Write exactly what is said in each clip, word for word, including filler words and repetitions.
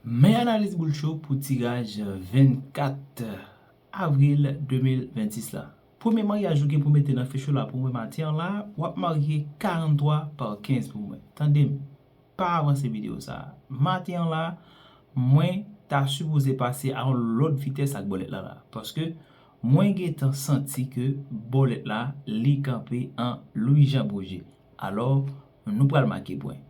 Men analiz Boul Show pou tiraj vennkat avril de mil vennsis la. Premye maryaj ou gen pou mete nan fich ou la pou mwen maten an la, w ap marye karantwa pa kenz pou mwen. Tande m, pa avanse videyo sa a. Maten an la, mwen ta sipoze pase a yon lòt vitès ak bòlèt la la. Paske mwen gentan santi ke bòlèt la, li kanpe an Louis Jean Bourget. Alò, nou pral make pwen.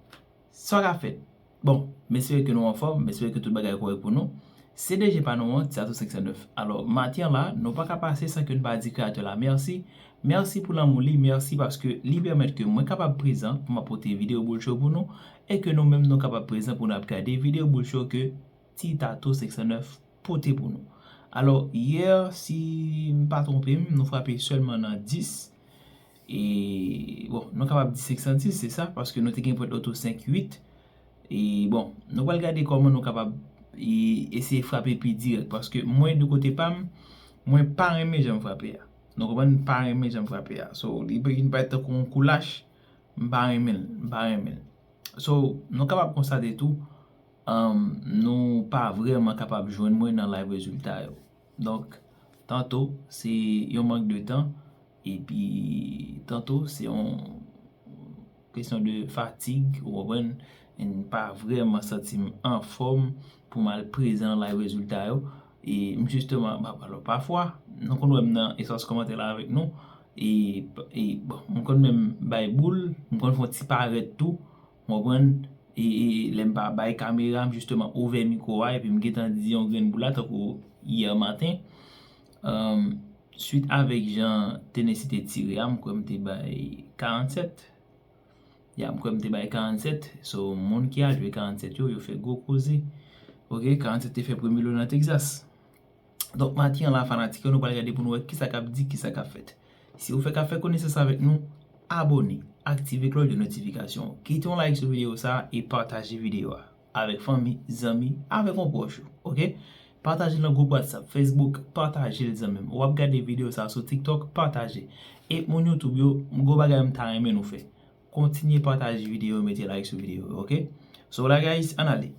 Sa k ap fèt? Bon, m espere ke nou anfòm, m espere ke tout bagay kòrèk pou nou. C D G pa nou an, Tiato senk san nèf. Alò, maten an la, nou pa ka pase san ke n pa di kreyatè la mèsi. Mèsi pou lanmou li, mèsi paske li pèmèt ke mwen kapab prezan pou m ap pote videyo Boul Show pou nou, e ke nou menm nou kapab prezan pou n ap gade videyo Boul Show ke Ti Tato senk san nèf pote pou nou. Alò, yè, si m pa twonpe m, nou frape sèlman nan dis. E, bon, nou kapab di senk san dis, se sa, paske nou te gen pwent loto senk uit. E, bon, nou pral gade kòman nou kapab e, eseye frape pi dirèk, paske mwen, de kote pa m, mwen pa renmen jan m frape a. Nou konprann? M pa renmen jan m frape a. So, li vin parèt tankou yon kou lach, m pa renmen l, m pa renmen l. So, nou kapab konstate tou, um, nou pa vrèman kapab jwenn mwen nan live rezilta yo. Donk, tanto, se yon mank de tan, epi tanto, se yon kesyon de fatig, ou konprann, m pa vrèman santi m anfòm pou m al prezan live rezilta yo. E m jisteman, ba, alò, pafwa, nou konn wè m nan espas kòmantè la avèk nou, e, e, bon, m konn menm bay boul, m konn fè yon ti parèt tou, w konprann, e, e lè m pa bay kamera, m jisteman ouvè mikwo a, epi m gentan di yon grenn boul la, tankou yè maten, um, swit avèk jan Tennessee te tire a, m kwè m te bay karannsèt. Ya, m kwè m te bay karannsèt. So, moun ki al jwe karannsèt yo, yo fè gwo koze. Ok, karannsèt te fè premye lo nan Texas. Donk, maten an la, fanatik yo, nou pral gade pou nou wè kisa k ap di, kisa k ap fèt. Si ou fèk ap fè konesans avèk nou, abòne, aktive klòch de notifikasyon, kite yon like sou videyo sa a e pataje videyo a avèk fanmi, zanmi, avèk yon pwòch ou, ok? Pataje l nan gwoup WhatsApp, Facebook, pataje l zanmi m. W ap gade videyo sa a sou TikTok, pataje. E moun YouTube yo, gwo bagay m ta renmen nou fè. Kontinye pataje videyo, mete like sou videyo, ok? So la, guys, ann ale.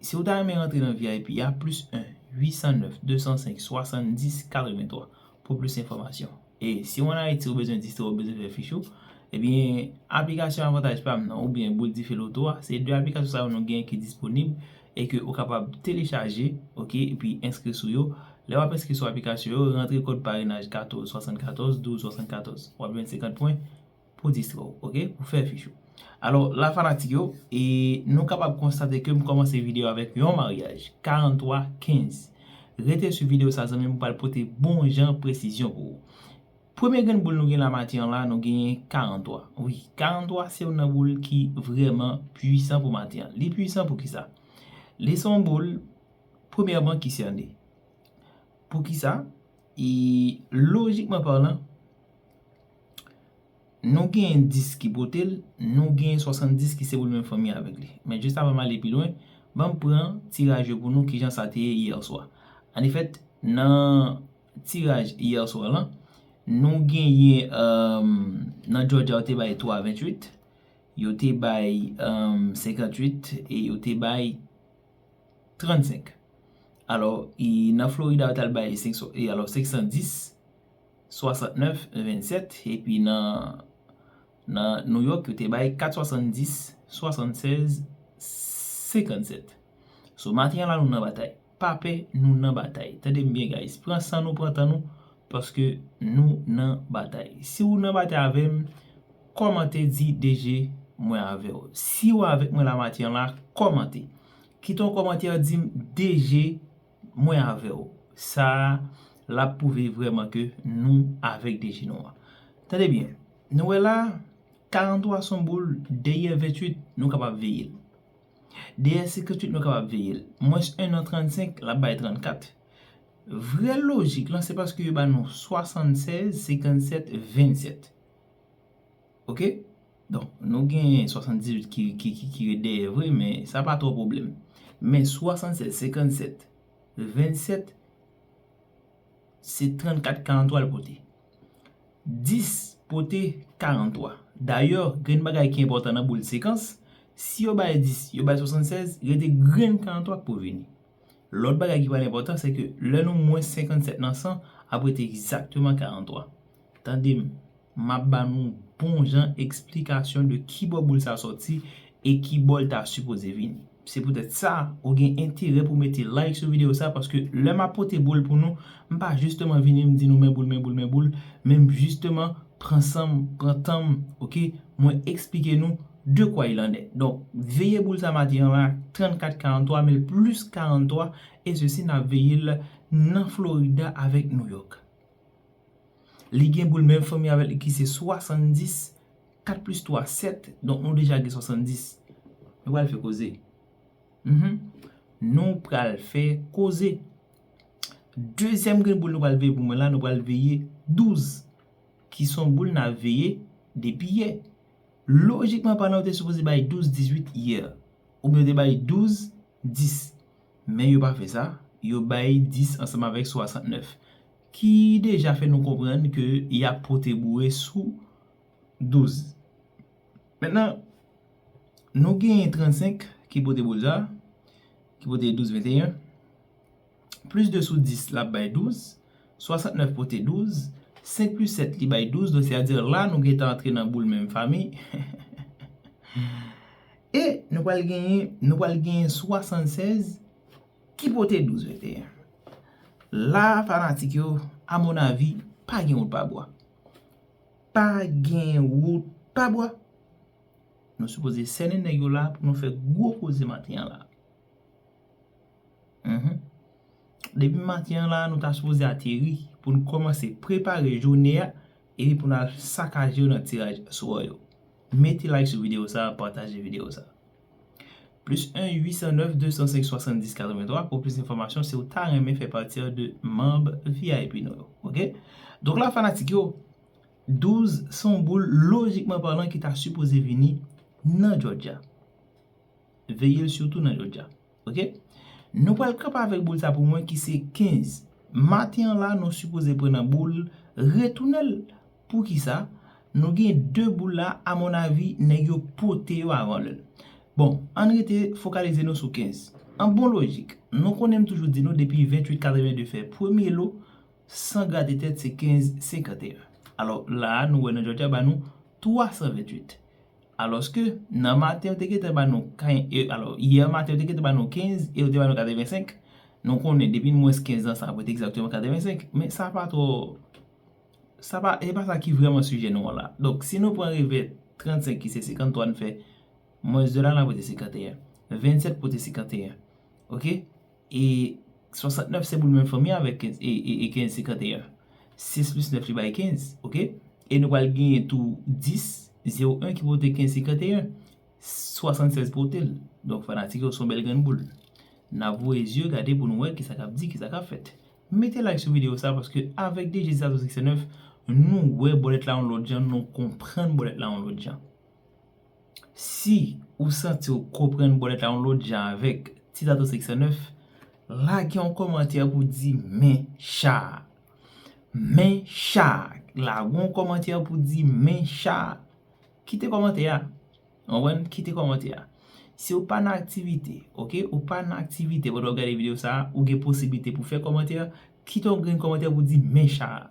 Si w ta renmen rantre nan V I P a, plis en, uit san nèf, de san senk, swasanndis, katrevenntwa pou plis enfòmasyon. E si w ann Ayiti, ou bezwen distrè, ou bezwen fè fich ou, ebyen, aplikasyon Avantaj pa m nan, oubyen Boul Dife Loto a, se de aplikasyon sa yo nou gen ki disponib e ke ou kapab telechaje, ok, epi enskri sou yo. Lè w ap enskri sou aplikasyon yo, rantre kòd parenaj katòz swasannkatòz, douz swasannkatòz. W ap jwenn senkant pwen pou distrè w, ok? Pou fè fich ou. Alò, la fanatik yo, e nou kapab konstate ke m kòmanse videyo avèk yon maryaj, karantwa kenz. Rete sou videyo sa, zanmi m, m pral pote bon jan presizyon pou ou. Premye grenn boul nou gen la maten an la, nou genyen karantwa. Wi, karantwa se youn nan boul ki vrèman pwisan pou maten an. Li pwisan poukisa? Li se yon boul, premyèman, ki sène. Poukisa? E lojikman palan, nou genyen dis ki pote l, nou genyen swasanndis ki se pou l menm fanmi avèk li. Men jis avan m ale pi lwen, ban m pran tiraj yo pou nou, kijan sa te ye yè swa. Anefèt, nan tiraj yè swa lan, nou genyen, um, nan Georgia, yo te bay twa venntuit, yo te bay, um, senkantuit e yo te bay trannsenk. Alò, e nan Florida, yo t al bay senk, e alò, senksanndiz, swasantnèf, vennsèt, epi nan, nan New York, yo te bay kat swasanndis, swasannsèz, senkannsèt. So, maten an la, nou nan batay. Pa pè, nou nan batay. Tande m byen, guys. Pran san nou, pran tan nou, paske nou nan batay. Si w nan batay avè m, kòmante, di D J, mwen avè w. Si w avèk mwen la maten an la, kòmante. Kite yon kòmantè, di m, D J, mwen avè w. Sa a, l ap pwouve vrèman ke nou avèk D J nou an. Tande byen, nou wè la, karantwa se yon boul, dèyè venntuit, nou kapab veye l. Dèyè senkantuit, nou kapab veye l. Mwens en nan trannsenk, l ap bay trannkat. Vrè lojik lan, se paske yo ba nou swasannsèz, senkannsèt, vennsèt. Ok? Donk, nou gen swasanndizuit ki, ki, ki, ki ret dèyè vre, men sa pa twò pwoblèm. Men swasannsèz, senkannsèt, vennsèt, se trannkat karantwa l pote. Dis pote karantwa. Dayè, grenn bagay ki enpòtan nan boul sekans, Si yo bay dis, yo bay swasannsèz, rete grenn karanntwa k pou vini. Lòt bagay ki pral enpòtan, se ke lè nou mwens senkannsèt nan san, ap rete egzakteman karanntwa. Tande m, m ap ba nou bon jan eksplikasyon de ki bò boul sa sòti e ki bò l ta sipoze vini. Se poutèt sa, ou gen enterè pou mete like sou videyo sa, paske lè m ap pote boul pou nou, m pa jisteman vini m di nou men boul, men boul, men boul, men m jisteman pran san m, pran tan m, oke? Mwen eksplike nou de quoi il en est. Donk, veye boul sa maten an la, trannkat karanntwa, men l plis karanntwa, e sesi n ap veye l nan Florida avèk New York. Li gen boul menm fanmi avèk li ki se swasanndis, kat plis twa, sèt, donk nou deja gen swasanndis. Nou pral fè koze. Mhm. Nou pral fè koze. Dezyèm grenn boul nou pral veye pou mwen la, nou pral veye douz, ki se yon boul n ap veye depi yè. Lojikman palan, yo te sipoze bay douz dizuit yè, oubyen yo te bay douz dis. Men yo pa fè sa, yo bay dis ansanm avèk swasantnèf, ki deja fè nou konprann ke y ap pote boure sou douz. Mentnan, nou genyen trannsenk ki pote boul sa, ki pote douz venteyen. Plis de sou dis, l ap bay douz. Swasantnèf pote douz. Senk plis sèt, li bay douz. Donk, sètadi la, nou gentan antre nan boul menm fanmi. E nou pral genyen, nou pral genyen swasannsèz ki pote douz venteyen. La, fanatik yo, amonavi, pa gen wout pa bwa. Pa gen wout pa bwa. Nou sipoze sènen nèg yo la pou nou fè gwo koze maten an la. Mhm. Depi maten an la, nou ta sipoze ateri pou n kòmanse prepare jounen an, epi pou n al sakaje yo nan tiraj sò yo. Mete like sou videyo sa, pataje videyo sa. Plis en uit san nèf de san senk swasanndis katrevenntwa, pou plis enfòmasyon, si w ta renmen fè pati de manm V I P nou yo, oke? Donk la, fanatik yo, douz se yon boul, lojikman palan, ki ta sipoze vini nan Georgia. Veye l sitou nan Georgia. Oke? Nou pral kanpe avèk boul sa pou mwen ki se kenz. Maten an la, nou sipoze pran nan boul, retounen l. Poukisa? Nou gen de boul la, amonavi, nèg yo pote yo avan lè l. Bon, ann rete fokalize nou sou kenz. An bon lojik, nou konnen m toujou di nou depi venntuit katrevenndi fè premye lo, san grate tèt se kenz senkanteyen. Alò, la a, nou wè nan Georgia ba nou twa san venntuit. Alòske, nan maten, yo te gentan ba nou ken-, e, alò, yè maten, yo te gentan ba nou kenz e yo te ba nou katrevensenk. Nou konnen, depi n mwens kenz ansanm, ap rete egzakteman katrevensenk. Men sa pa twò, sa pa, e pa sa ki vrèman sijè nou an la. Donk, si nou pran revè trannsenk ki se senkanntwa, n fè mwens de la, n ap rete senkanteyen. Vennsèt pote senkanteyen. Oke? E swasantnèf se boul menm fanmi avèk kenz, e, e, e kenz senkanteyen. Sis plis nèf li bay kenz, oke? E nou pral genyen tou dis, zewo en ki pote kenz senkanteyen. Swasannsèz pote l. Donk, fanatik yo, se yon bèl grenn boul. N ap voye zye gade pou nou wè kisa k ap di, kisa k ap fèt. Mete like sou videyo sa, paske avèk D J Titato senk san nèf, nou wè bòlèt la yon lòt jan, nou konprann bòlèt la yon lòt jan. Si ou santi w konprann bòlèt la yon lòt jan avèk Titato senk san nèf, lage yon kòmantè pou di men cha. Men cha. Lage yon kòmantè pou di men cha. Kite kòmantè a. Ou konprann? Kite kòmantè a. Si ou pa nan aktivite, oke, ou pa nan aktivite pandan w ap gade videyo sa a, ou gen posiblite pou fè kòmantè, kite yon grenn kòmantè pou di men cha.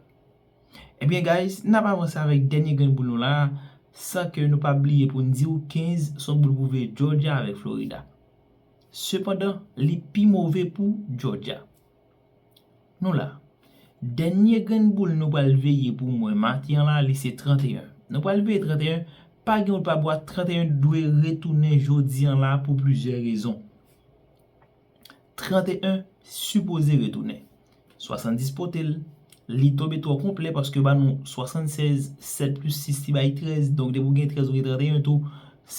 Ebyen, guys, n ap avanse avèk dènye grenn boul nou la, san ke nou pa bliye pou n di w kenz se yon boul pou veye Georgia avèk Florida. Sepandan, li pi move pou Georgia. Nou la. Dènye grenn boul nou pral veye pou mwen maten an la, li se trannteyen. Nou pral veye trannteyen, pa gen wout pa bwa, trannteyen dwe retounen jodi an la pou plizyè rezon. Trannteyen sipoze retounen. Swasanndis pote l, li tonbe twò konplè paske ba nou swasannsèz, sèt plis sis li bay trèz, donk depi w gen trèz ou gen trannteyen tou,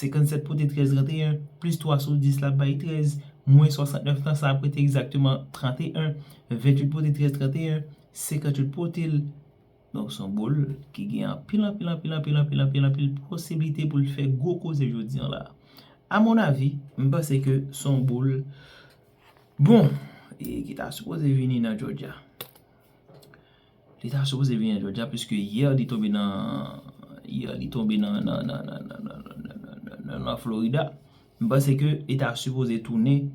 senkannsèt pote trèz trannteyen, plis twa sou dis l ap bay trèz, mwens swasantnèf nan sa ap rete egzakteman trannteyen, venntuit pote trèz trannteyen, senkantuit pote l. Donk, se yon boul ki gen anpil, anpil, anpil, anpil, anpil, anpil, anpil posiblite pou l fè gwo koze jodi an la. A mon avi, m panse ke se yon boul, bon, e ki ta sipoze vini nan Georgia. Li ta sipoze vini nan Georgia, piske yè li tonbe nan, yè li tonbe nan, nan, nan, nan, nan, nan, nan, nan, nan, nan, nan Florida. M panse ke li ta sipoze tounen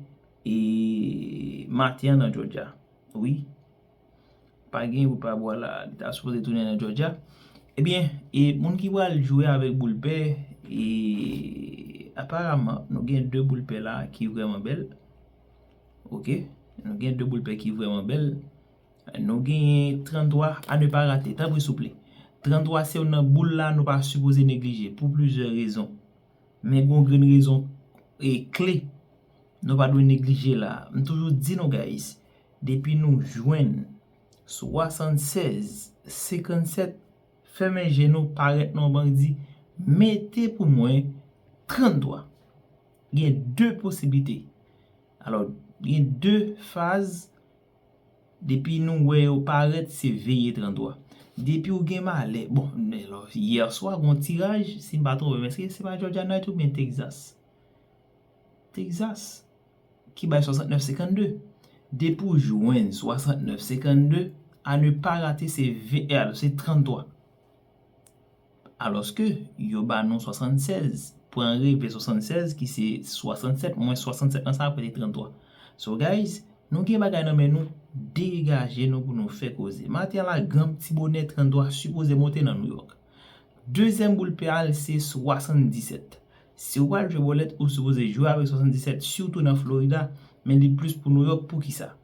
e maten an nan Georgia. Wi. Pa gen wout pa bwa la, li ta sipoze tounen nan Georgia. Ebyen, e moun ki pral jwe avèk boul pè, e aparaman, nou gen de boul pè la ki vrèman bèl. Ok, nou gen de boul pè ki vrèman bèl. Nou genyen tranntwa, à ne pas rater, tanpri souple. Tranntwa se youn nan boul la nou pa sipoze neglije pou plizyè rezon. Men gon grenn rezon e kle nou pa dwe neglije la. M toujou di nou, guys, depi nou jwenn swasannsèz senkannsèt, fèmen je nou, parèt nan yon bandi, mete pou mwen tranntwa. Gen de posiblite. Alò, gen de faz. Depi nou wè yo parèt, se veye tranntwa. Depi w gen malè, bon, men lò, yè swa, gon tiraj, si m pa twonpe m, èske se pa Georgia Night oubyen Texas? Texas, ki bay swasannnèf senkannde. Depi w jwenn swasannnèf senkannde, à ne pas rater, se ve-, eh, se tranntwa. Alòske yo ba nou swasannsèz, pran reve swasannsèz, ki se swasannsèt mwens swasannsèt lan, sa ap rete tranntwa. So, guys, nou gen bagay nan men nou, degaje nou pou nou fè koze. Maten an la, granm ti bonè tranntwa sipoze monte nan New York. Dezyèm boul pè a, se swasanndisèt. Si w pral jwe bòlèt, ou sipoze jwe avèk swasanndisèt, sitou nan Florida, men li plis pou New York. Poukisa?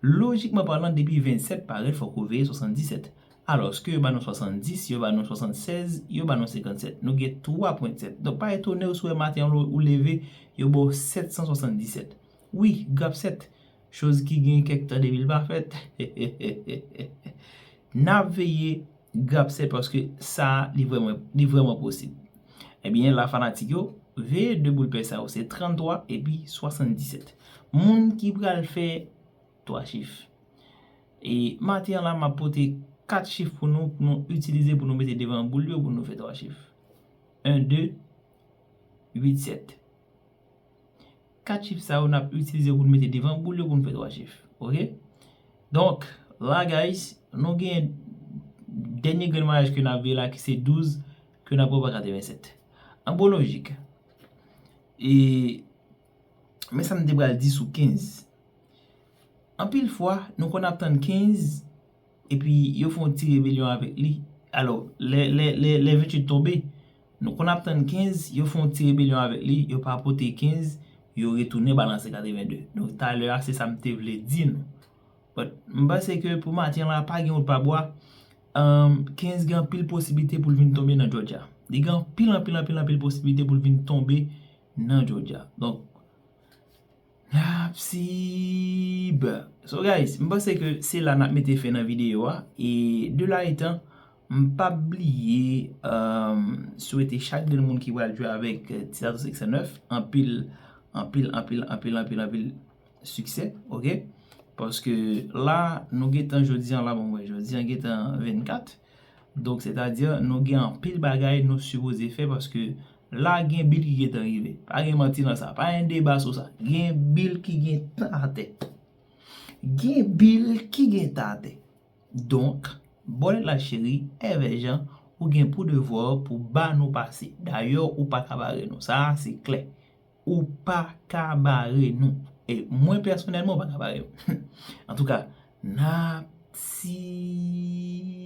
Lojikman palan, depi vennsèt parèt, fòk ou veye swasanndisèt. Alòske yo ba nou swasanndis, yo ba nou swasannsèz, yo ba nou senkannsèt. Nou gen twa pwent sèt. Donk, pa etone w si w wè maten an ou leve, yo ba w sèt san swasanndisèt. Wi, grap sèt. Choz ki gen kèk tan depi l pa fèt. N ap veye grap sèt paske sa, li vrèman, li vrèman posib. Ebyen, la fanatik yo, veye de boul pè sa yo, se tranntwa epi swasanndisèt. Moun ki pral fè twa chif. E maten an la, m ap pote kat chif pou nou, pou nou itilize, pou nou mete devan boul yo, pou nou fè twa chif. En, de, uit, sèt. Kat chif sa yo n ap itilize pou n mete devan boul yo pou n fè twa chif. Ok? Donk, la, guys, nou gen dènye grenn mayaj ke n ap veye la, ki se douz, ke n ap pran pa katrevennsèt. An bon lojik, e, men sa m te pral di sou kenz. Anpil fwa, nou konn ap tann kenz, epi yo fè yon ti rebelyon avèk li. Alò, lè, lè, lè, lè ventuit tonbe, nou konn ap tann kenz, yo fè yon ti rebelyon avèk li, yo pa pote kenz, yo retounen balanse katrevenndde. Donk, talè a, se sa m te vle di nou. But, m panse ke pou maten la, pa gen wout pa bwa. Ahn, kenz gen anpil posiblite pou l vin tonbe nan Georgia. Li gen anpil, anpil, anpil, anpil posiblite pou l vin tonbe nan Georgia. Donk, N ap sib. So, guys, m panse ke se la n ap mete fen nan videyo a. E de la etan, m p ap bliye, um, swete chak grenn moun ki pral jwe avèk, eh, Ti Tato senk san nèf anpil, anpil, anpil, anpil, anpil, anpil siksè, ok? Paske la, nou gentan jodi an la, bon, mwen, jodi an gentan vennkat. Donk, sètadi, nou gen anpil bagay nou sipoze fè paske la gen bil ki gentan rive. Pa gen manti nan sa, pa gen deba sou sa. Gen bil ki gentan atè. Gen bil ki gentan atè. Donk, bòlèt la cheri, èvè jan, ou gen pou devwa pou ba nou pase. Dayè, ou pa ka bare nou. Sa a, se klè. Ou pa ka bare nou. E mwen pèsonèlman, ou pa ka bare m. Antouka, n ap sib.